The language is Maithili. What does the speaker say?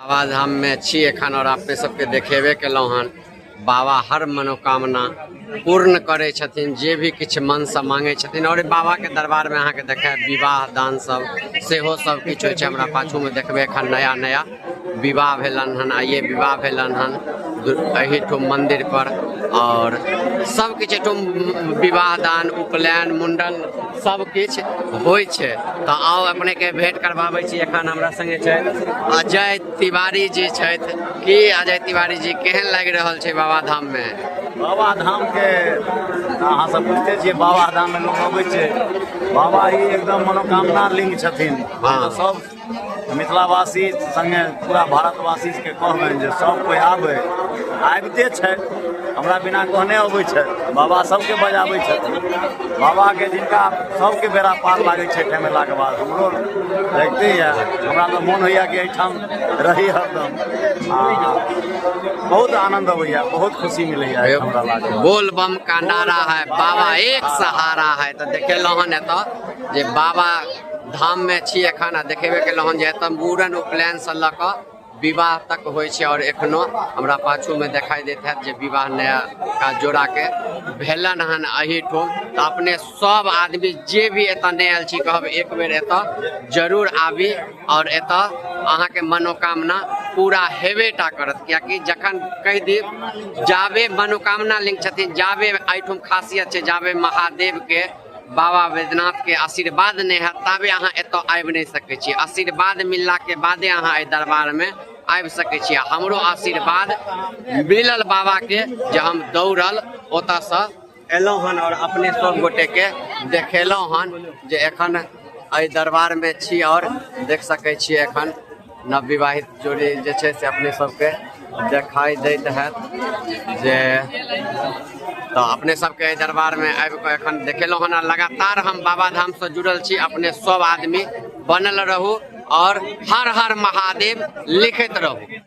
बाबा धाममे छी एखन आओर अपने सबके देखेबे केलहुँ हन। बाबा हर मनोकामना पूर्ण करै छथिन, जे भी किछु मनसँ मांगै छथिन। आओर बाबाके दरबारमे अहाँके देखायब विवाह दान सब सेहो सब किछु होइ छै। हमरा पाछूमे देखबै एखन नया नया विवाह भेलनि हन, आइए विवाह भेलनि हन एहिठाम मन्दिर पर। आओर सब किछु एहिठाम विवाह दान, उपनयन, मुण्डन सब किछु होइ छै। तऽ आउ अपनेके भेंट करबाबै छी। एखन हमरा संगे छथि अजय तिवारी जी छथि। की अजय तिवारी जी, केहन लागि रहल छै बाबा धाम में? बाबा धाम के अहाँ सब बुझते छियै, बाबा धाम में लोग अबै छै, बाबा ही एकदम मनोकामना लिंग छथिन। सब मिथिलावासी संगे पूरा भारतवासी के कहबनि जे सब कोइ आबै, आबिते छै, हमरा बिना कहने अबै छै। बाबा सबके बजाबै छथिन। बाबाके जिनका सबके बेड़ा पार लागै छै एहिठाम अयलाके बाद, हमरो लगिते यऽ। हमरा तऽ मोन होइए कि एहिठाम रही हरदम। आ बहुत आनंद अबैया, बहुत खुशी मिलैया हमरा लागल। बोल बम का नारा है, बाबा एक सहारा है। तऽ देखेलहुँ हन एतऽ जे बाबा धाममे छी एखन, आ देखेबे केलहुँ हन जे एतऽ मूड़न उपनयनसँ लऽ कऽ विवाह तक होइ छै। आओर एखनो हमरा पाछूमे देखाइ दैत हैत जे विवाह नया का जोड़ाके भेलनि हन एहिठाम। तऽ अपने सब आदमी जे भी एतऽ नहि आयल छी, कहब एक बेर एतऽ जरूर आबी आओर एतऽ अहाँके मनोकामना पूरा हेबे टा करत। कियाकि जखन कहि दी, जाबे मनोकामना लिंग छथिन, जाबे एहिठाम खासियत छै, जाबे महादेवके बाबा वैद्यनाथ के आशीर्वाद नहि हैत, ताबे अहाँ एतऽ आबि नहि सकै छी। आशीर्वाद मिललाके बादे अहाँ एहि दरबारमे आबि सकै छी। आ हमरो आशीर्वाद मिलल बाबाके जे हम दौड़ल ओतऽसँ एलहुँ हन आओर अपने सब गोटेके देखेलहुँ हन जे एखन एहि दरबारमे छी। आओर देख सकै छियै एखन नवविवाहित जोड़ी जे छै से अपने सबके देखाइ दैत हैत जे। तऽ अपने सबके एहि दरबारमे आबि कऽ एखन देखेलहुँ हन। आ लगातार हम बाबा धामसँ जुड़ल छी। अपने सब आदमी बनल रहू आओर हर हर महादेव लिखैत रहू।